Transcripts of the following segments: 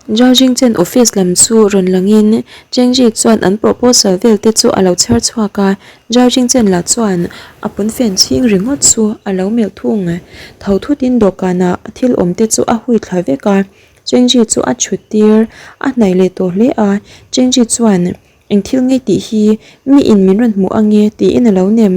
Zhao Jingchen office lam chu rawn langin Cheng Ji chuan an proposal vel te chu a lo chhiar chhuak a, Zhao Jingchen lah chuan a pawnfen chhing ringawt chu a lo melh thung. Tho thutin dawhkanah thil awm te chu a hui thla vek a, Cheng Ji chu a chhut tir a hnaih leh tawh hle a, Cheng Ji chuan Eng thil ngei tih hi mi in min rawn hmuh ange tiin a lo nem.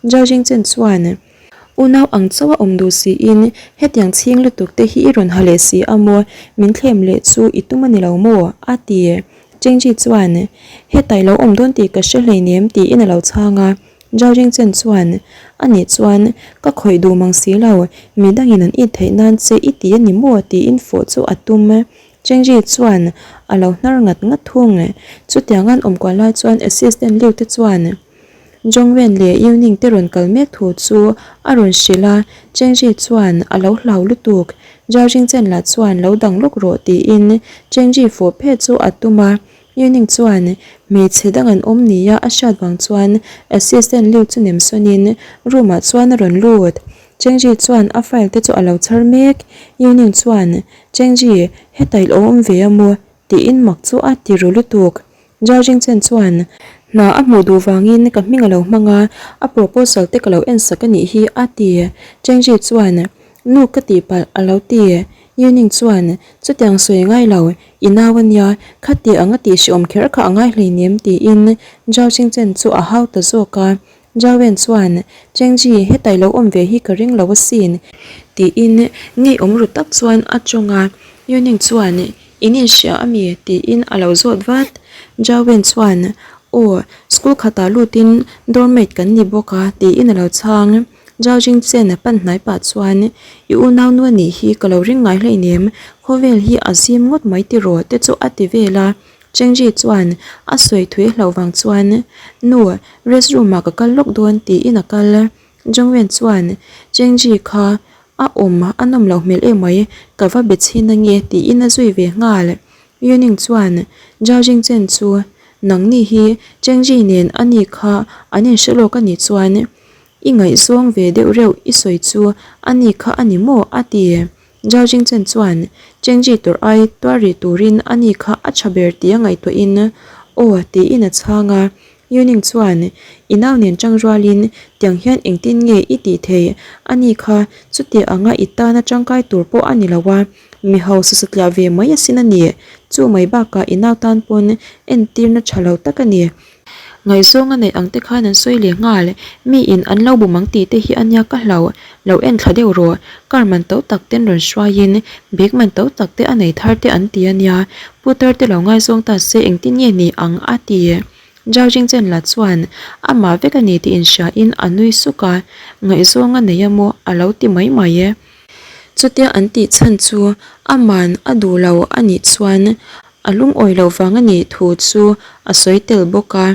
Zhao Jingchen chuan Unau ang chauh a awm duh siin hetiang chhing lutuk te hi i rawn ha leh si a maw? Min thlem leh chu i tum a ni lo maw? a ti. Chengji chuan, Hetai lo awm dawn tih ka hre hleinem tiin a lo chhang a. Zhao Jingchen chuan, A nih chuan ka khawih duh mang si lo, mi dangin an it theih nan che i ti a ni maw? tiin fawh chu a tum. Chengji chuan a lo hnar ngat ngat thung. Chutiang an awm kual lai chuan Assistant Liu te chuan, Jongwen leh Yuning te rawn kal mek thu chu a rawn hrilh a, Chengji chuan a lo hlau lutuk. Zhao Jingchen lah chuan lo dang lawk rawh tiin Chengji fawh phet chu a tum a, Yuning chuan hmeichhe dang an awm nia a hriat vang chuan Assistant Liu chu nem sawnin room ah chuan a rawn lut. Chengji chuan a file te chu a lo chhar mek. Yuning chuan, Chengji, heta i lo awm ve a maw? tiin mak chu a ti ru lutuk. Zhao Jingchen chuan, Hna a hmuh duh vangin ka hming a lo hmang a, a proposal te ka lo en sak a nih hi, a ti. Cheng Ji chuan, Nu ka tih palh, a lo ti. Yu Ning chuan, Chutiang sawi ngai lo, i nau a nia, khati ang a tih hreawm kher kha a ngai hleinem, tiin Zhao Jingchen chu a hau ta zawk a. Zhao Wen chuan, Cheng Ji, hetai lo awm ve hi ka ring lo asin, tiin ngeiawm ru tak chuan a tawng a. Yu Ning chuan, In inhria a mi? tiin a lo zawt vat. Zhao Wen chuan, Aw, school khatah lutin dormmate kan ni bawk a, tiin a lo chhang. Zhao Jingchen a pan hnai pah chuan, I unau nu a nih hi ka lo ring ngai hleinem, khawvel hi a zim ngawt mai tiraw te chu a ti vel a. Chengji chuan a sawi thui hlauh vang chuan, Nu, rest room ah ka kal lawk dawn tiin a kal. Jongwen chuan, Chengji kha a awm a nawm loh hmel emai, ka va be chhin ange tiin a zui ve nghal. Yuning chuan, Zhao Jingchen chu nangni hi Chengji nen a ni kha an inhre lawk a nih chuan i ngaihzawng ve deuh reuh i sawi chu a ni kha a ni maw? a ti. Zhao Jingchen chuan Chengji tawrh ai tuar rih turin a ni kha a tha ber tia ngaihtuahin aw tiin a chhang a. Yuning chuan I nau nen tang rualin tiang hian engtin nge i tih thei? A ni kha chuti anga i tana tangkai tur pawh a ni lo a, mi hausa satliah ve mai asin a ni. Chu mai bakah i nau tan pawn entirna tha lo tak a ni. Ngaihzawng a neih ang te khan an sawi leh nghal, mi in an lo bum ang tih te hi a nia ka hlau, lo en thla deuh rawh, car man to tak ten rawn hruaiin bag man to tak te a nei thar te an ti a nia, putar te lo ngaizawng ta se engtin nge ni ang a ti. Zhao Jingchen lah chuan amah vek a ni tih inhria in a nui suk a, ngaihzawng a nei a maw a lo ti mai mai e. Chutia an tih chhan chu aman a duh lo a nih chuan A lungawi loh vang a nih thu chu a sawi tel bawk a.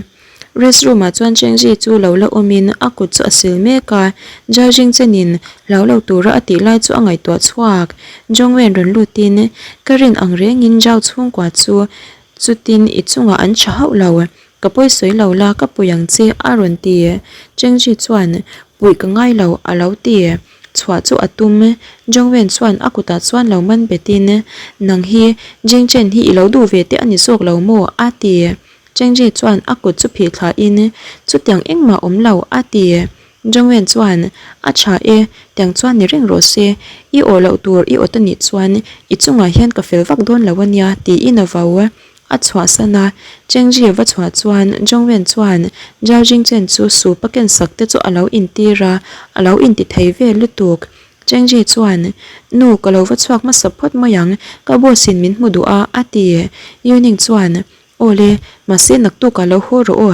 Rest room ah chuan Chengji chu lo la awmin a kut chu a sil mek a, Zhao Jingchenin hlau lo tura a tih lai chu a ngaihtuah chhuak. Zhongwen rawn lutin, Ka rin ang rengin Zhao chhungkua chu chutin i chungah an tha hauh lo. Ka pawi sawi lo la, ka pui ang che, a rawn ti. Chengji chuan, Puih ka ngai lo, a lo ti. Chhuah chu a tum. Jongwen chuan a kutah chuan lo man betin, Nang hi Jingchen hi i lo duh ve te a ni zawk lo maw? a ti. Chengji chuan a kut chu phih thlahin, Chutiang engmah awm lo, a ti. Jongwen chuan, A tha e, tiang chuan ni reng rawh se. I awh loh tur i awt a nih chuan i chungah hian ka fel vak dawn lo a nia, tiin a vau. A chhuahsan a, Chengji va chhuah chuan Zhongwen chuan Zhao Jingchen chu sup a ken sak te chu a lo intir a, a lo inti thei vel lutuk. Chengji chuan, Nu, ka lo va chhuak hmasa phawt mai ang, ka boss in min hmu duh a, a ti. Yuning chuan, Aw le, mahse naktukah lo haw rawh aw,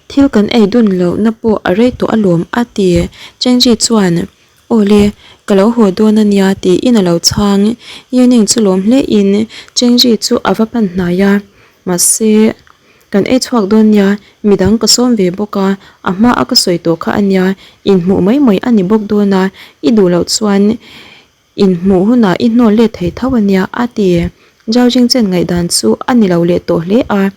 thil kan ei dun lohna pawh a rei tawh alawm, a ti. Chengji chuan, Aw le, ka lo haw dawn a nia tiin a lo chhang. Yuning chu lawm hle in Chengji chu a va pan hnai a, mahse kan ei chhuak dawn nia, midang ka sawm ve bawk a, a hma a ka sawi tawh kha a nia, inhmuh mai mai a ni bawk dawn a, i duh loh chuan inhmuh hunah i hnawl let thei tho a nia a ti. Zhao Jingchen ngaihdan chu a ni lo leh tawh hle a,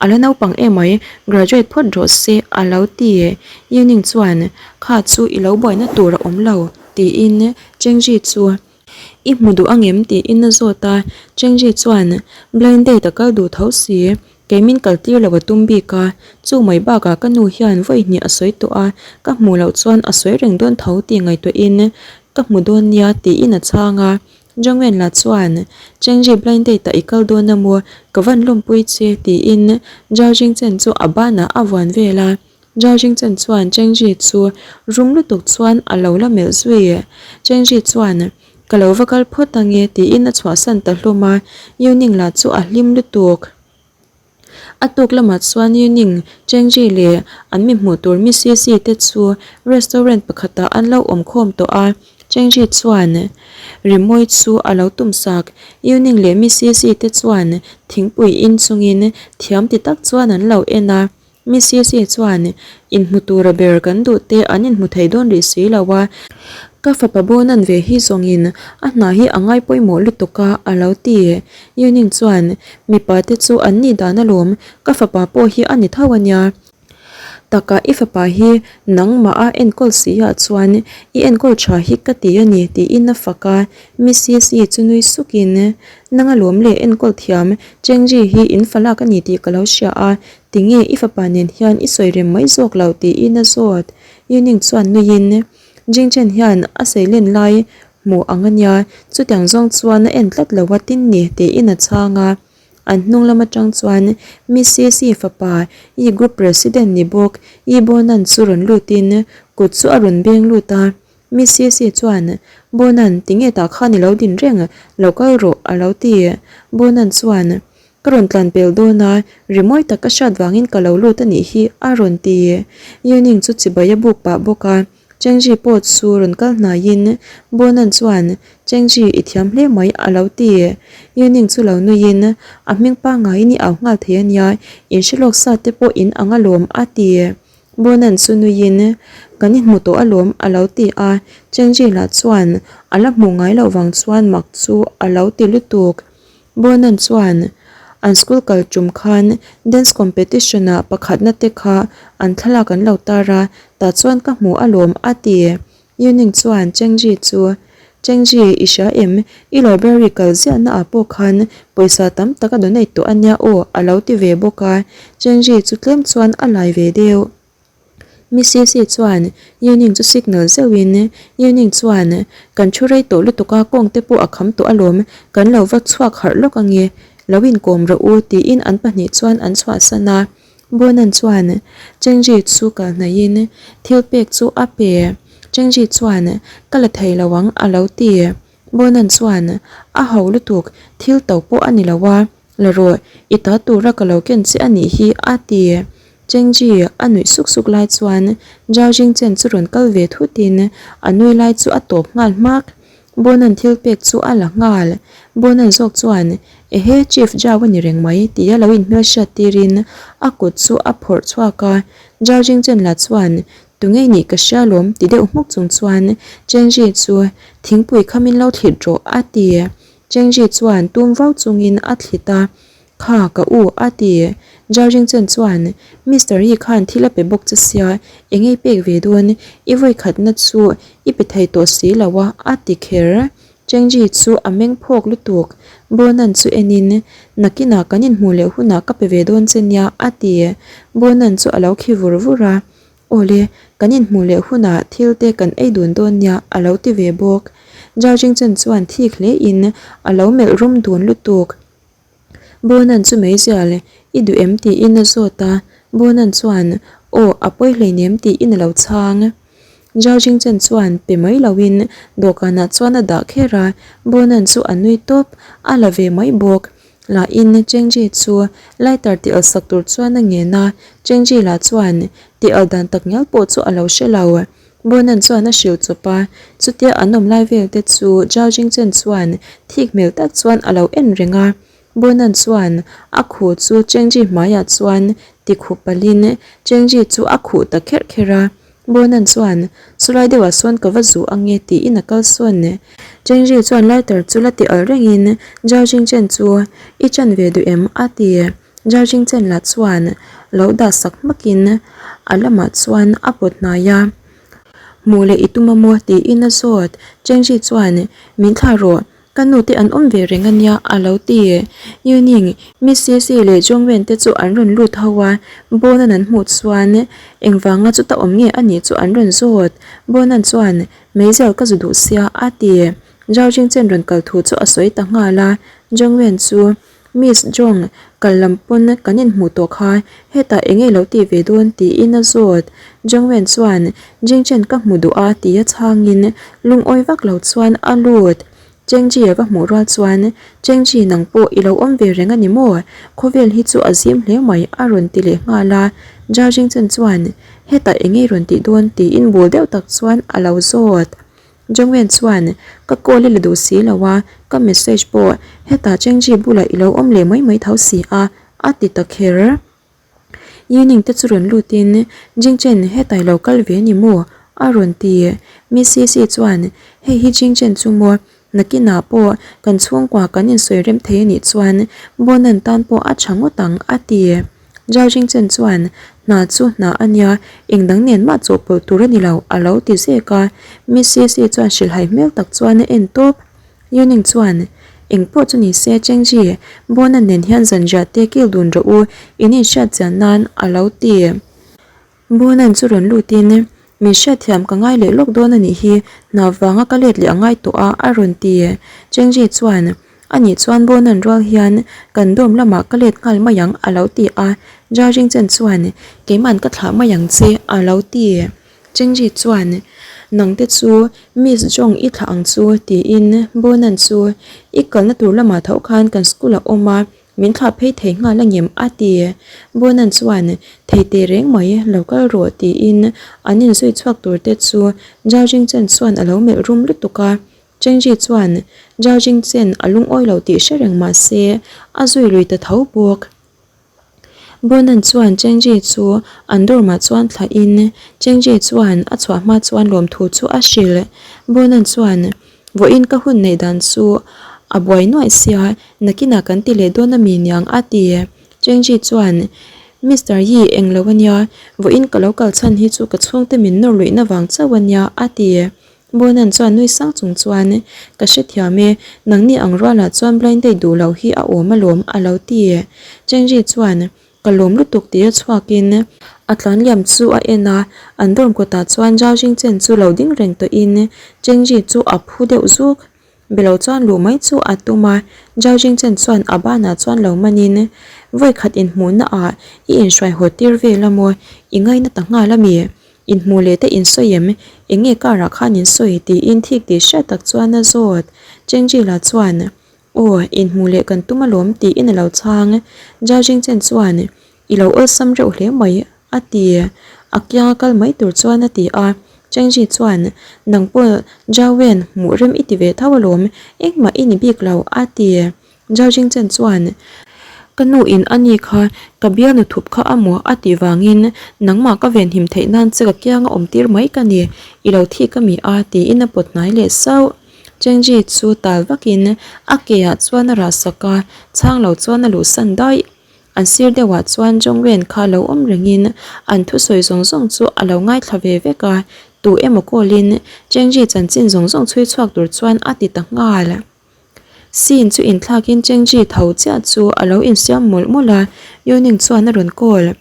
A la naupang emai, graduate phawt rawh se a lo ti. Yuning chuan, Kha chu i lo buaina tur a awm lo, tiin Chengji chu I hmu duh angem? tiin a zawt a, Chengji chuan blind date a kal duh tho si, kei min kal tir lo a tum bik a, chu mai bakah ka nu hian vawi hnih a sawi tawh a, ka hmuh loh chuan a sawi reng dawn tho tih ngaihtuahin ka hmu dawn nia tiin a chhang a, Jongwen lah chuan Chengji blind date ah i kal dawn a maw, ka van lawmpui che tiin Zhao Jingchen chu a banah a vuan vel a. Zhao Jingchen chuan Chengji chu rum lutuk chuan a lo la melh zui. Chengji chuan, Ka lo va kal phawt ange tiin a chhuahsan ta hlawm a, Yuning lah chu a hlim lutuk. A tuk lamah chuan Yuning, Chengji leh an mi hmuh tur mi Sisi te chu restaurant pakhatah an lo awm khawm tawh a, Chengji chuan rimawi chu a lo tum sak. Yuning leh mi Sisi te chuan thingpui in chungin thiam ti tak chuan an lo en a. Missy chuan, Inhmu tura ber kan duh te an inhmu thei dawn rih si lo a, ka fapa Bonan ve hi zawngin a hna hi a ngai pawimawh lutuk a, a lo ti. Yuning chuan, Mipa te chu an nih dan alawm, ka fapa pawh hi a ni tho a nia. Takah i fapa hi nangmah a enkawl si ah chuan i enkawl tha hi ka ti a ni, tiin a fak a. Missy chu nui sukin, Nang alawm le enkawl thiam, Chengji hi in falak a ni tih ka lo hria a, Tinge i fapa nen hian i sawi rem mai zawk lo tiin a zawt. Yuning chuan nuiin, Jingchen hian a seilen lai hmuh ang a nia, chutiang zawng chuan a en tlat lo a tin ni tiin a chhang a. An hnung lam atang chuan Miss Sisi fapa i group president ni bawk I Bonan chu rawn lutin kut chu a rawn beng lut a. Miss Sisi chuan, Bonan, tinge tah khan i lo din reng, lo kal rawh a lo ti. Bonan chuan, Ka rawn tlan pel dawn a, rimawi tak ka hriat vangin ka lo lut a nih hi, a rawn ti. Yuning chu chibai a buk pah bawk a, Chengji pawh chu rawn kal hnaiin Bonan chuan, Chengji, i thiam hle mai, a lo ti. Yuning chu lo nuiin, A hming pangaiin i au nghal thei a nia, in hre lawk sa te pawh in ang alawm, a ti. Bonan chu nuiin, Kan inhmu tawh alawm, a lo ti a. Chengji lah chuan a la hmuh ngai loh vang chuan mak chu a lo ti lutuk. Bonan chuan an school kal tum khan dance competition ah pakhatna te kha an thlalak an lo tar a, tah chuan ka hmu alawm a ti. Yuning chuan Chengji chu, Chengji, i hria em? I library kal ziahna ah pawh khan pawisa tam tak a donate tawh ania aw a lo ti ve bawk a, Chengji chu tlem chuan a lai ve deuh. Missy chuan Yuning chu signal zeuhin Yuning chuan Kan thu rei tawh lutuk a, kawng te pawh a kham tawh alawm, kan lo va chhuak harh lawk ange, lo inkawm rawh u tiin an pahnih chuan an chhuahsan a. Bonan chuan Chengji chu kal hnaihin thil pek chu a pe. Chengji chuan Ka la thei lo ang a lo ti. Bonan chuan A ho lutuk, thil to pawh a ni lo a. La rawh, i ta tura ka lo ken che a nih hi, a ti. Chengji a nuih suk suk lai chuan Zhao Jingchen chu rawn kal ve thutin a nui lai chu a tawp nghal hmak. Bonan thil pek chu a la nghal. Bonan zawk chuan, Ehe, Chief Zhao a ni reng mai, tia lo inhmelhriat tirin a kut chu a phawrh chhuak a. Zhao Jingchen lah chuan, Tunge nih ka hria lawm, ti deuh hmuk chung chuan Chengji chu thingpui kha min lo thlit rawh, a ti. Chengji chuan tum vau chungin a thlit a, Kha, ka u, a ti. Zhao Jingchen chuan, Mister Yi khan thil a pe bawk che sia, eng ei pek ve dawn, i vawi khatna chu i pe thei tawh si lo a, a ti kher. Chengji chu a meng phawk lutuk. Bonan chu enin, Nakinah kan inhmuh leh hunah ka pe ve dawn che nia, a ti. Bonan chu a lo khi vur vur a, Awle, kan inhmuh leh hunah thil te kan ei dun dawn nia a lo ti ve bawk. Zhao Jingchen chuan thik hle in a lo melh rum dun lutuk. Bonan chu meizial i duh em tiin a zawt a, Bonan chuan aw a pawi hleinem tiin a lo chhang. Zhao Jingchen chuan pe mai loin dawhkanah chuan a dah kher a, Bonan chu a nui tawp, a la ve mai bawk. Lahin Chengji chu lighter tih al sak tur chuan a ngen a, Chengji lah chuan tih al dan tak ngial pawh chu a lo hre lo. Bonan chuan a hrilh chawp a, chutia an awm lai vel te chu Zhao Jingchen chuan thik hmel tak chuan a lo en reng a. Bonan chuan a khuh chu Chengji hmaiah chuan ti khuh palhin Chengji chu a khuh ta kherh kherh a. Bonan chuan, Chulai deuhah sawn ka va zu ang e tiin a kal sawn. Chengri chuan lighter chu la ti alh rengin Zhao Jingchen chu, I chan ve duh em? a ti. Zhao Jingchen lah chuan lo dah sak hmakin a lamah chuan a pawt hnai a. Hmuh leh i tum a maw? tiin a zawt. Chengri chuan, Min thlah rawh. Ka nu te an awm ve reng a nia a lo ti. Yuning, Miss Sisi leh Jongwen te chu an rawn lut ho a, Bonan an hmuh chuan engvanga chuta awm nge a nih chu an rawn zawt. Bonan chuan, Meizial ka zu duh sia a ti. Zhao Jingchen rawn kal thu chu a sawi ta nghal a, Jongwen chu Miss Jong, kal lam pawn kan inhmuh tawh kha, hetah eng nge lo tih ve dawn tiin a zawt. Jongwen chuan Jingchen ka hmu duh a tia chhangin lungawi vak lo chuan a lut. Chengji a va hmuh rual chuan, Chengji nang pawh i lo awm ve reng a ni maw? Khawvel hi chu a zim hle mai a rawn ti leh nghal a. Zhao Jingchen chuan, Hetah eng nge i rawn tih dawn tiin bul deuh tak chuan a lo zawt. Jongwen chuan, Ka call i la duh si lo a, ka message pawh hetah Chengji bulah i lo awm leh mai mai tho si a, a ti ta kher. Yining te chu rawn lutin, Jingchen hetah i lo kal ve ni maw? a rawn ti. Miss Sisi chuan, Hei hi Jingchen chu maw? Nakinah pawh kan chhungkua kan insawi rem thei a nih chuan Bonan tan pawh a tha ngawt ang, a ti. Zhao Jingchen chuan, Hna chu hna a nia, eng dang nen mah chawhpawlh tur a ni lo, a lo ti zek a. Miss Sisi chuan hrilhhai hmel tak chuan a en tawp. Yuning chuan, Eng pawh chu ni se, Chengji, Bonan nen hian zanriah te kil dun rawh u, in inhriat chian nan, a lo ti. Bonan chu rawn lutin, Min hriatthiam ka ngai leh lawk dawn a nih hi, hna vanga ka let leh a ngai tawh a, a rawn ti. Chengji chuan, A nih chuan Bonan rual hian kan dorm lamah ka let nghal mai ang, a lo ti a. Zhao Jingchen chuan, Keiman ka thlah mai ang che, a lo ti. Chengji chuan, Nangte chu Miss Zhong i thlah ang chu, tiin Bonan chu, I kalna tur lamah tho khan kan school a awm a, Min thlah phei thei nghal a ngem a ti. Bonan chuan, Thei teh reng mai, lo kal rawh tiin an inzui chhuak tur te chu Zhao Jingchen chuan a lo melh rum lutuk a. Chengji chuan Zhao Jingchen a lungawi lo tih hre reng mah se a zui lui ta tho bawk. Bonan chuan Chengji chu an dorm ah chuan thlahin Chengji chuan a chhuah hma chuan lawmthu chu a hrilh. Bonan chuan Vawiin ka hun neih dan chu a buai nuaih sia, nakinah kan ti leh dawn a mi niang a ti. Chengji chuan, Mister Yi eng lo a nia, vawiin ka lo kal chhan hi chu ka chhungte min nawr luihna vang chauh a nia a ti. Bonan chuan nui sang chung chuan, Ka hrethiam e, nangni ang rualah chuan blind date duh loh hi a awm alawm a lo ti. Chengji chuan, Ka lawm lutuk tia chhuakin a tlan liam chu a en a, an dorm kawtah chuan Zhao Jingchen chu lo ding reng tawhin Chengji chu a phu deuh zuk. Be lo chuan luh mai chu a tum a, Zhao Jingchen chuan a banah chuan lo manin, Vawi khat inhmuhna ah i inhruai haw tir vel a maw? I ngaina ta nghal a mi? Inhmuh leh te insawi em? Eng nge car ah khan insawi? tiin thik tih hriat tak chuan a zawt. Chengji lah chuan, Aw, inhmuh leh kan tum alawm tiin a lo chhang. Zhao Jingchen chuan, I lo awlsam reuh hle mai, a ti. A kianga kal mai tur chuan a ti a. Cheng Ji chuan, Nang pawh Zhao Wen hmuh rem i ti ve tho alawm, engmah i ni bik lo, a ti. Zhao Jingchen chuan, Ka nu in a ni kha, ka bialnu thup kha a maw a tih vangin nangmah ka venhim theih nan che ka kianga awm tir mai ka ni, i lo thik a mi a, tiin a pawt hnai leh sauh. Chengji chu tal vakin a ke ah chuan a rah sak a, chhang lo chuan a luhsan daih. An sir deuhah chuan Jongwen kha lo awm rengin an thusawi zawng zawng chu a lo ngaithla ve vek a, tu emaw call-in Chengji chanchin zawng zawng chhui chhuak tur chuan a ti ta nghal. Scene chu inthlakin Chengji tho chiah chu a lo insiam mawlh mawlh a, Yuning chuan a rawn call.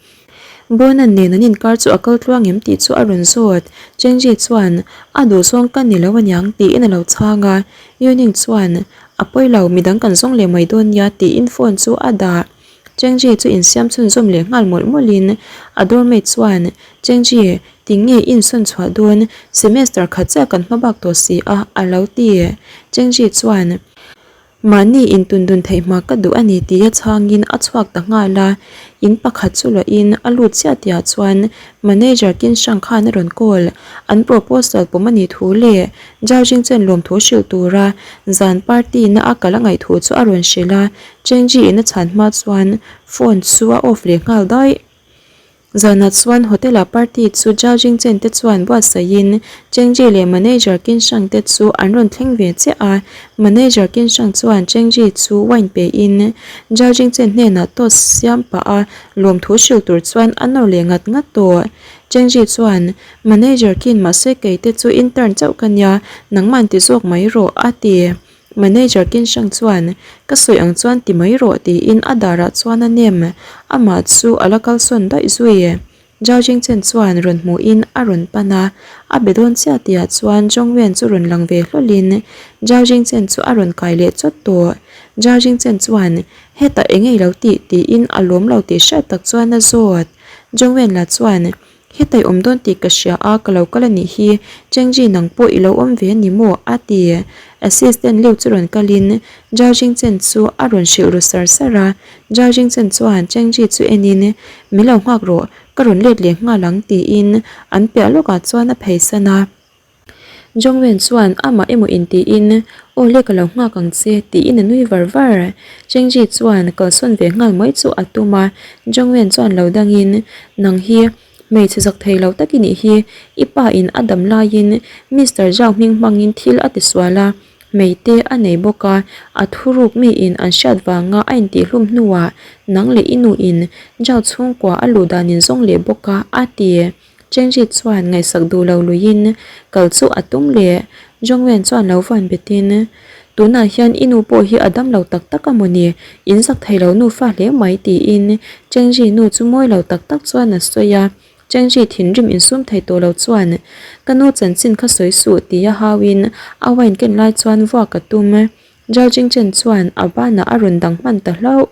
Bonan nen an inkar chu a kal tluang em tih chu a rawn zawt. Chengji chuan, A duh zawng ka ni lo aniang tiin a lo chhang a. Yuning chuan, A pawi lo, midang kan zawng leh mai dawn nia tiin phone chu a dah. Chengji chu insiam chhunzawm leh nghal mawlh mawlhin a doormate chuan, Chengji, tinge i insawn chhuah dawn? Semester khat chiah kan hma bak tawh si a, a lo ti. Chengji chuan, Mahni intundun theih hma ka duh a ni tia chhangin a chhuak ta nghal a, in pakhat chu luahin a lut chiah tihah chuan manager Kin Shang khan a rawn call, an proposal pawm a nih thu leh Zhao Jingchen lawmthu hrilh tura zan party na a kal a ngaih thu chu a rawn hrilh a, Cheng Ji in a chhan hma chuan phone chu a off leh nghal daih. Zanah chuan hotel-ah party chu Zhao Jingchen te chuan buatsaihin Cheng Ji leh manager Qin Shang te chu an rawn thleng ve chiah a. Manager Qin Shang chuan Cheng Ji chu wine pein Zhao Jingchen hnenah toast siam pah a lawmthu hrilh tur chuan a nawr leh ngat ngat tawh. Cheng Ji chuan, Manager Qin mahse kei te chu intern chauh ka nia, nangman ti zawk mai rawh, a ti. Manager Kinshang chuan, Ka sawi ang chuan ti mai rawh tiin a darah chuan a nem. Amah chu a la kalsawn daih zui. Zhao Jingchen chuan rawn hmuhin a rawn pan a, a be dawn chiah tihah chuan Zhong Wen chu rawn lang ve hlawlhin Zhao Jingchen chu a rawn kai leh chawt tawh. Zhao Jingchen chuan, Hetah eng nge i lo tih? tiin a lawm lo tih hriat tak chuan a zawt. Zhong Wen lah chuan, Hetai awm dawn tih ka hria a, ka lo kal a nih hi, Chengji nang pawh i lo awm ve a ni maw? a ti. Assistant Liu chu rawn kalin Zhao Jingchen chu a rawn hrilh ru sar sar a. Zhao Jingchen chuan Chengji chu enin, Min lo nghak rawh, ka rawn let leh nghal ang tiin an piah lawkah chuan a pheisan a. Jongwen chuan amah emaw intiin, Aw le ka lo nghak ang che, tiin a nui var var. Chengji chuan kalsawn ve nghal mai chu a tum a, Jongwen chuan lo dangin, Nang hi hmeichhe zak thei lo tak i nih hi, i pa in a dam laiin Mister Zhao hming hmangin thil a ti sual a, hmei te a nei bawk a, a thuruk miin an hriat vanga a intihhlum hnuah nang leh i nu in Zhao chhungkua a luh dan in zawng leh bawk a, a ti. Chengji chuan ngaihsak duh lo luiin kal chu a tum leh. Jongwen chuan lo vawn betin, Tunah hian i nu pawh hi a dam lo tak tak a maw ni? In zak thei lo nufa hle mai tiin Chengji nu chu mawi lo tak tak chuan a sawi a. Chengji thinrim insum thei tawh lo chuan, Ka nu chanchin kha sawi suh tia hauin a wine ken lai chuan vuak a tum. Zhao Jingchen chuan a banah a rawn dang hman ta hlauh.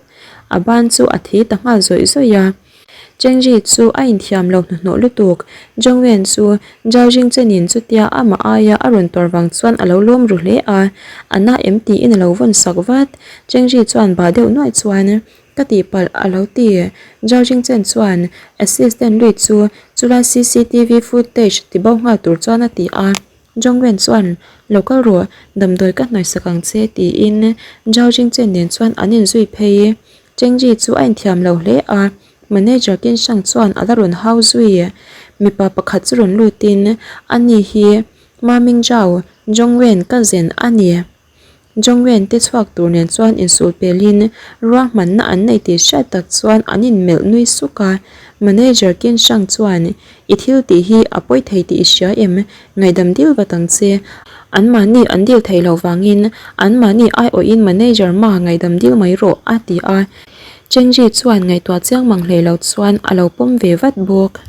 A ban chu a thi ta nghal zawih zawih a. Cheng Ji chu a inthiam lo hnuhnawh lutuk. Zhong Wen chu Zhao Jingchenin chutia amah aia a rawn tuar vang chuan a lo lawm ru hle a. A na em tiin a lo vawn sak vat. Cheng Ji chuan bah deuh nuaih chuan, Ka tihpalh a lo ti. Zhao Jingchen chuan assistant lui chu chulai CCTV footage tibo nghal tur chuan a ti a. Jongwen chuan, Lo kal rawh, damdawi ka hnaihsak ang che, tiin Zhao Jingchen nen chuan an inzui phei. Chengji chu a inthiam lo hle a, manager Qin Shang chuan a la rawn hau zui. Mipa pakhat chu rawn lutin, Ani hi Ma Ming Zhao, Jongwen ka zen a ni. Jongwen te chhuak tur nen chuan insulh pelin ruahmanna an nei tih hriat tak chuan an inmelh nui suk a. Manager Kin Shang chuan, I thil tih hi a pawi thei tih i hria em? Ngaihdam dil vat ang che. Anmahni an dil theih loh vangin anmahni aiawhin manager ma ngaihdam dil mai rawh, a ti a. Chengji chuan ngaihtuah chiang mang hlei lo chuan a lo pawm ve vat bawk.